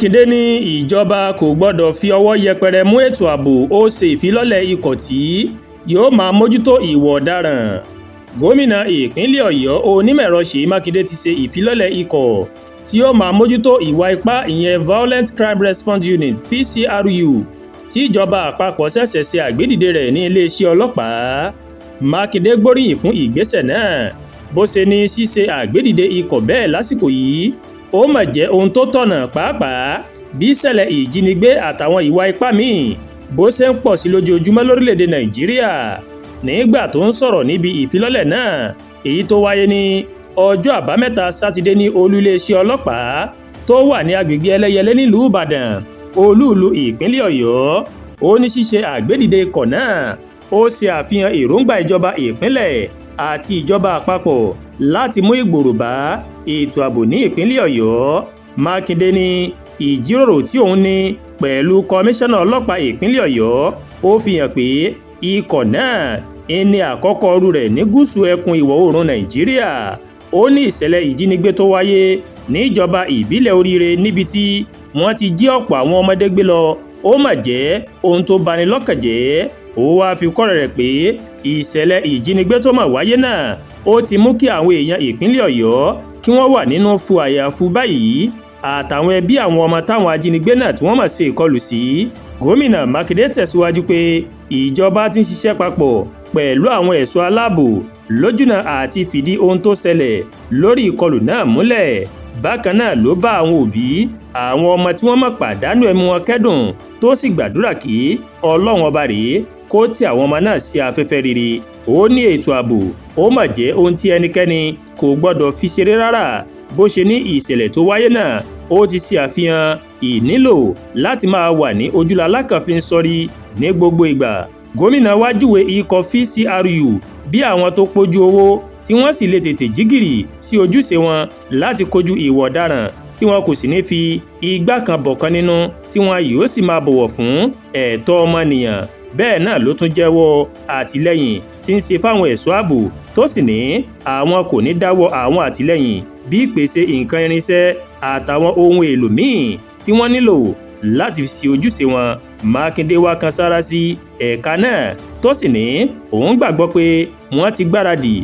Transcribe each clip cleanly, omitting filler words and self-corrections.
Mákindé ní ìjọba kò gbọ́dọ̀ fi ọwọ́ yẹpẹrẹ mú ètò ààbò. Ó ṣe ìfilọ́lẹ̀ ikọ̀ tí yóò máa mójútó ìwà ọ̀daràn. Gómìnà ìpínlẹ̀ Ọ̀yọ́, Onímọ̀-ẹ̀rọ Ṣèyí Mákindé, ti ṣe ìfilọ́lẹ̀ ikọ̀ tí yóò máa mójútó ìwà ipá, ìyẹn Violent Crime Response Unit, VCRU, tí ìjọba àpapọ̀ ṣẹ̀ṣẹ̀ ṣe àgbédìde rẹ̀ ní iléeṣẹ́ ọlọ́pàá. Mákindé gbóríyìn fún ìgbésẹ̀ náà, bó ṣe ní ṣíṣe àgbédìde ikọ̀ bẹ́ẹ̀ lásìkò yìí ó mà jẹ́ ohun tó tọ̀nà, pàápàá bí ìṣẹ̀lẹ̀ ìjínigbé àtàwọn ìwà ipá míì bó ṣe ń pọ̀ sí lójoojúmọ́ lórílẹ̀‐èdè Nàìjíríà. Nígbà tó ń sọ̀rọ̀ níbi ìfilọ́lẹ̀ náà, èyí tó wáyé ní ọjọ́ Àbámẹ́ta Sátidé ní olú iléeṣẹ́ ọlọ́pàá tó wà ní agbègbè Ẹlẹ́yẹlé nílùú Ìbàdàn, olúùlú ìpínlẹ̀ Ọ̀yọ́, ó ní ṣíṣe àgbédìde ikọ̀ náà ó ṣe àfihàn èròǹgbà ìjọba ìpínlẹ̀ àti ìjọba àpapọ̀ láti mú ìgbòrò bá ètò ààbò ní ìpínlẹ̀ Ọ̀yọ́. Mákindé ní ìjíròrò tí òun ní pẹ̀lú kọmíṣánná ọlọ́pàá ìpínlẹ̀ Ọ̀yọ́ ó fi hàn pé ikọ̀ náà ní àkọ́kọ́ irú rẹ̀ ní gúúsù ẹkùn ìwọ̀ oòrùn Nàìjíríà. Ó ní ìṣẹ̀lẹ̀ ìjínigbé tó wáyé níjọba ìbílẹ̀ Oríire, níbi tí wọ́n ti jí ọ̀pọ̀ àwọn ọmọdé gbé lọ, ó mà jẹ́ ohun tó bani lọ́kàn jẹ́. Ó wáá fi kọ́rọ̀ rẹ̀ pé ìṣẹ̀lẹ̀ ìjínigbé tó mà wáyé náà ó ti mú kí àwọn èèyàn ìpínlẹ̀ Ọ̀yọ́ kí wọ́n wà nínú fu àyàfu báyìí, àtàwọn ẹbí àwọn ọmọ táwọn ajínigbé náà tí wọ́n mọ̀ ṣe ìkọlù sí. Gómìnà Mákindé tẹ̀síwájú pé ìjọba ti ń ṣiṣẹ́ papọ̀ pẹ̀lú àwọn ẹ̀ṣọ́ aláàbò lójúnà àti fìdí ohun tó ṣẹlẹ̀ lórí ìkọlù náà múlẹ̀. Bákan náà ló bá àwọn òbí àwọn ọmọ tí wọ́n mọ̀ pàdánù ẹ̀mí wọn kẹ́dùn, tó sì gbàdúrà kí Ọlọ́run ọba rèé kó tẹ àwọn ọmọ náà sí afẹ́fẹ́ rere. Ó ní ètò ààbò ó mà jẹ́ ohun tí ẹnikẹ́ni kò gbọ́dọ̀ fi ṣeré rárá, bó ṣe ní ìṣẹ̀lẹ̀ tó wáyé náà ó ti ṣe àfihàn ìnílò láti máa wà ní ojúlalákànfin sọrí ní gbogbo ìgbà. Gómìnà wá júwe ikọ̀ VCRU bí àwọn tó pójú owó tí wọ́n sì lè tètè jígìrì sí ojúṣe wọn láti kojú ìwà ọ̀daràn, tí wọn kò sì ní fi igbá kan bọ̀kan nínú, tí wọn yóò sì máa bọ̀wọ̀ fún ẹ̀tọ́ ọmọnìyàn. Bẹ́ẹ̀ náà ló tún jẹ́wọ́ àtìlẹ́yìn tí ń ṣe fáwọn ẹ̀ṣọ́ ààbò, tó sì ní àwọn kò ní dáwọ́ àwọn àtìlẹ́yìn bí ìpèsè nǹkan irinṣẹ́ àtàwọn ohun èlò míì tí wọ́n nílò láti ṣe ojúṣe wọn. Mákindé wá kan sára sí ẹ̀ka náà, tó sì ní òun gbàgbọ́ pé wọ́n ti gbáradì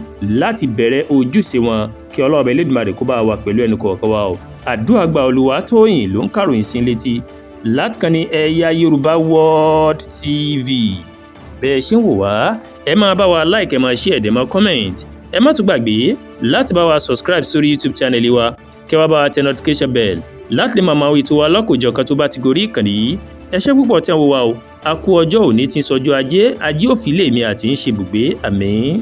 láti bẹ̀rẹ̀ ojúṣe wọn. Kí Ọlọ́run Elédùmarè kó bá wà pẹ̀lú ẹnì kọ̀ọ̀kan wa o. Àdúrà gba. Olúwatóyìn ló ń kàròyìn sí létí látìkànnì Ẹ̀yà Yorùbá World TV. Bẹ́ẹ̀ ṣe ń wò wá, ẹ máa bá wa like, ẹ máa share, ẹ dẹ̀ máa comment. Ẹ má tún gbàgbé láti bá wa subscribe sórí YouTube channel wa, kẹ́ wá bá wa tẹ notification bell láti lè máa máa ètò wa lọ́kòjọ̀kan tó bá ti gorí ìkànnì yìí. Ẹ ṣé púpọ̀ tí ẹ ń wò wá o. A kú ọjọ́ òní tí ń sọjọ́ ajé. Ajé òfìlẹ̀ mi àti ń ṣe bùgbé. Àmín.